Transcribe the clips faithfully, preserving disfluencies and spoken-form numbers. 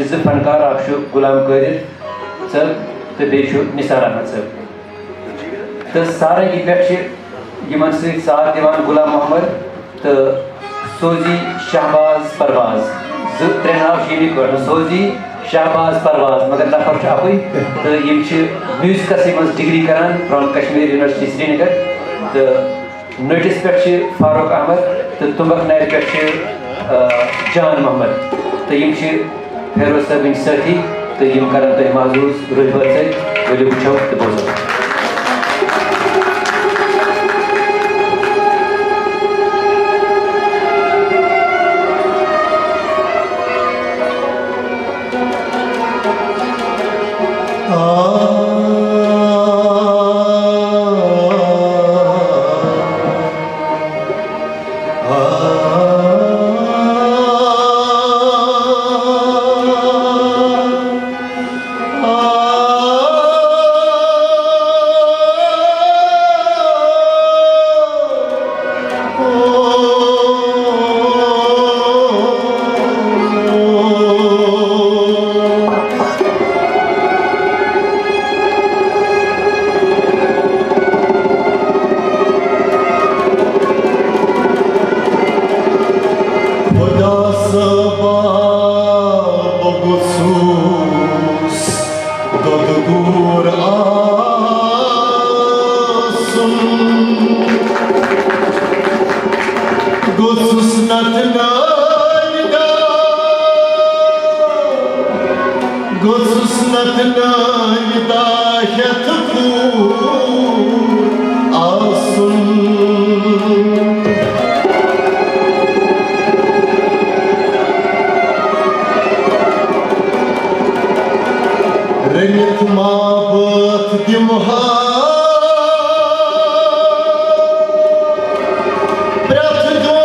زٕ فنکار، اکھ چھُ غلام قٲدر صٲب تہٕ بیٚیہِ چھُ نثار احمد صٲب۔ تہٕ سارنگی پٮ۪ٹھ چھِ یِمن سۭتۍ ساتھ دِوان غلام محمد تہٕ سوزی شہباز پرواز۔ زٕ ترٛےٚ ناو چھِ یِمنٕے پٲٹھۍ، سوزی شہباز پرواز، مگر نفر چھُ اَکُے۔ تہٕ یِم چھِ میوٗزکَسٕے منٛز ڈگری کران from Kashmir University Srinagar۔ تہٕ نٔٹِس پٮ۪ٹھ چھِ فاروق احمد تہٕ تُمبکھ نارِ پٮ۪ٹھ چھِ، آ، جان محمد۔ تہٕ یِم چھِ فیروز صٲبٕنۍ سٲتھی تہٕ یِم کرن تۄہہِ محظوظ روحِ بٲتھ سۭتۍ۔ ؤلِو وٕچھو تہٕ بوزو۔ خدا صٲبا، بہٕ گوٚژھُس دۄدٕ گوٗر آسُن۔ گوٚژھُس نتہٕ نٲوۍ داہ، گوٚژھُس نتہٕ نٲوۍ داہ ہٮ۪تھ کوٗر آسُن۔ رٔنِتھ ما بٲتھ دِمہٕ ہا پرٛٮ۪تھ دۄہ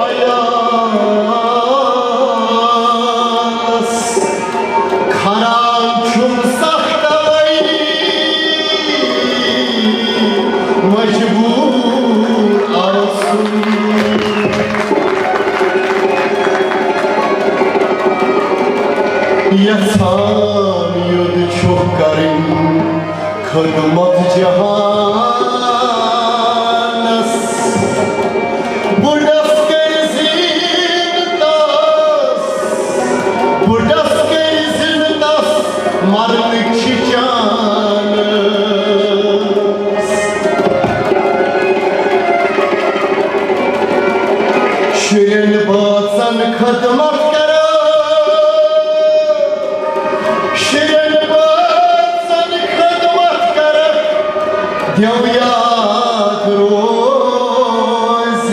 عیالس۔ کھران چھُم سخ توے مجبوٗر آسُن۔ یژھان یوٚد چھُکھ کرٕنۍ خدمت جہانس۔ بُڈس کٔرۍ زِنٛدٕ تس، بُڈس کٔرۍ زِنٛدٕ تس، مرنٕکۍ چھِ چانس۔ شُرٮ۪ن بٲژن خدمت کران، شُرٮ۪ن بٲژن خدمت کران، دیو یاد روزِ۔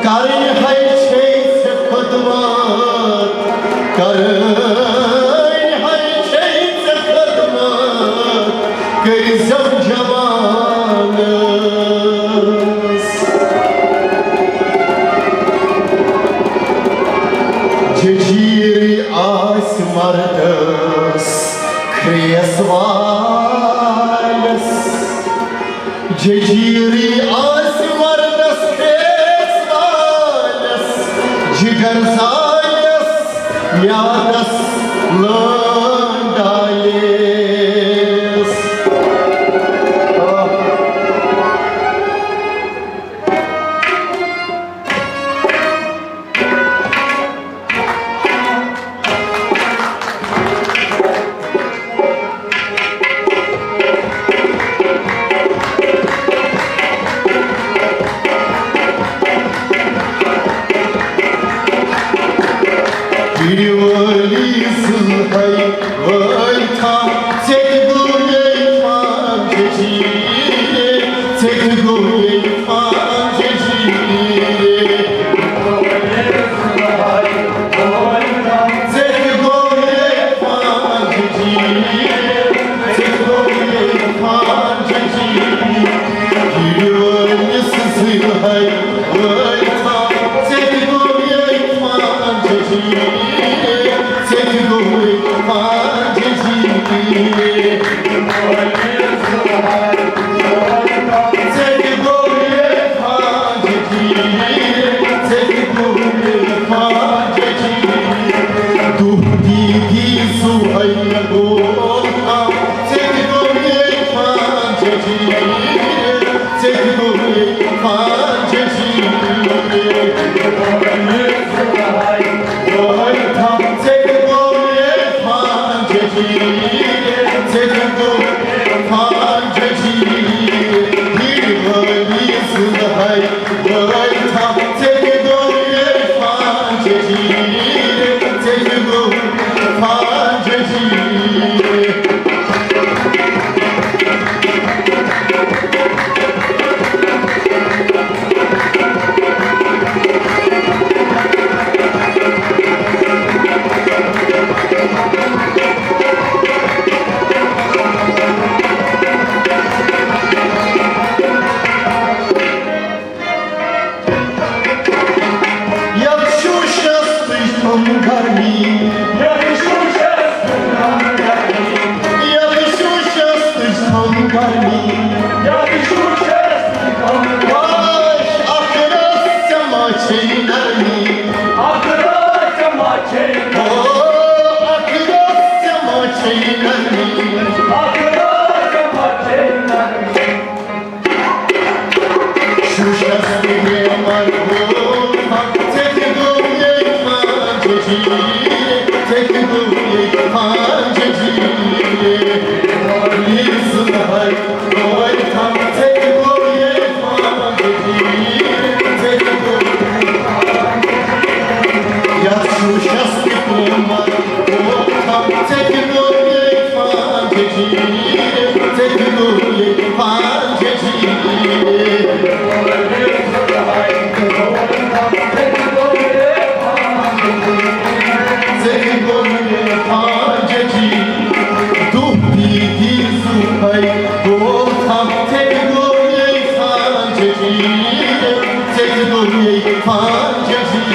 کرٕنۍ ہے چھے ژےٚ خدمت، کرٕنۍ ہے چھے ژےٚ خدمت، کٔرۍ زٮ۪و جوانس۔ ججیٖرٕے آسہِ مردس کھرٛیس والٮ۪س، ججیٖرٕے آسہِ مردس کھرٛیس والٮ۪س، جگر زالٮ۪س، میادس لٲن ڈالٮ۪س۔ ویڈیو وٲلی سٕنٛز ہے وٲلۍ تھا، ژےٚ تہِ گوٚو یے فان ججیٖرے، ژےٚ تہِ گوٚو یے فان ججیٖرے۔ ژےٚ تہِ گوٚو یے فان ججیٖرے، ژےٚ تہِ گوٚو یے فان ججیٖرے۔ ویڈیو وٲلۍ سٕنٛز ہے وٲلۍ تھا، ژےٚ تہِ گوٚو یے فان ججیٖرے، ژےٚ تہِ گوٚو یے فان ججیٖرے۔ ژےٚ تہِ گوٚو یے فان ججیٖرے، ژےٚ تہِ گوٚو یتھ شوٗشس تُج تھوٚم گرمی۔ یتھ شوٗشس تُج تھوٚم گرمی۔ یتھ شوٗشس تُج تھوٚم گرمی۔ یتھ شوٗشس تُج تھوٚم گرمی۔ واے، اکھ رٲژ ژےٚ ما چھے نرمی۔ اکھ رٲژ ژےٚ ما چھے نرمی۔ او، اکھ رٲژ ژےٚ ما چھے نرمی۔ اکھ رٲژ ژےٚ ما چھے نرمی۔ شوٗشس تہِ بیمار گوٚو، ژےٚ تہِ گوٚو یے پانٛژھ جی، ژےٚ تہِ گوٚو یے پانٛژھ جی۔ یہِ زٕ دۄہے گوٚوَے تھم، ژےٚ تہِ گوٚو یے پانٛژھ جی، ژےٚ تہِ گوٚو یے پانٛژھ جی۔ یَتھ شوٗشس تہِ بیمار گوٚو، تھم، ژےٚ تہِ گوٚو یے پانٛژھ جی، ژےٚ تہِ گوٚو یے پانٛژھ جی۔ ژےٚ تہِ گوٚو یے پانٛژھ جی۔ دُہ دی دی زُہے گوٚو تھم، ژےٚ تہِ گوٚو یے پانٛژھ جی، ژےٚ تہِ گوٚو یے پانٛژھ جی۔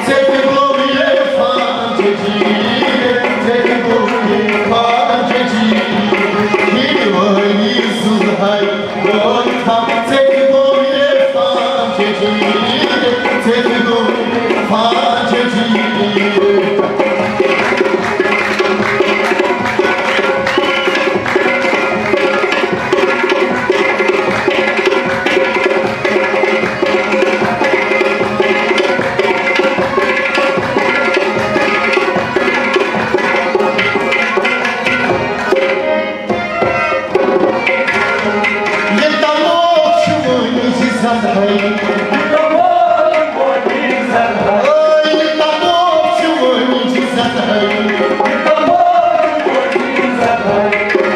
ژےٚ تہِ گوٚو یے پانٛژھ جی، ژےٚ تہِ گوٚو یے پانٛژھ جی۔ ہِنٛدۍ وٲلی زُہے گوٚو تھم، ژےٚ تہِ گوٚو یے پانٛژھ جی، ژےٚ تہِ گوٚو یے پانٛژھ جی۔ یہِ تموک چھُ وُنہِ زِندَے۔ یہِ تموک چھُ وُنہِ زِندَے۔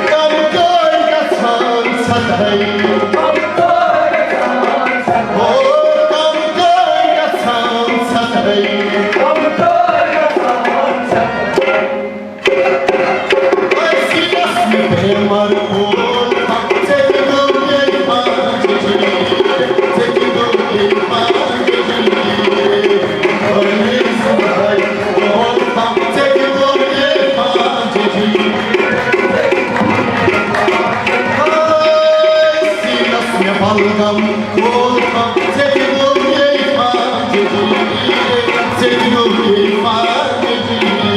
کم کٲرۍ گژھان ستٲے۔ او، کم کٲرۍ گژھان ستٲے۔ أسی ٲسۍ نہٕ بیمار کول، ژےٚ تہِ گوٚو یے پانٛژھ جی، ژےٚ تہِ گوٚو یے پانٛژھ جی۔ أسی ٲسۍ نہٕ بیمار کول، ژےٚ تہِ گوٚو یے پانٛژھ جی۔ أسی ٲسۍ مےٚ بلغم کول، ژےٚ تہِ گوٚو یے پانٛژھ جی، ژےٚ تہِ گوٚو یے پانٛژھ جی۔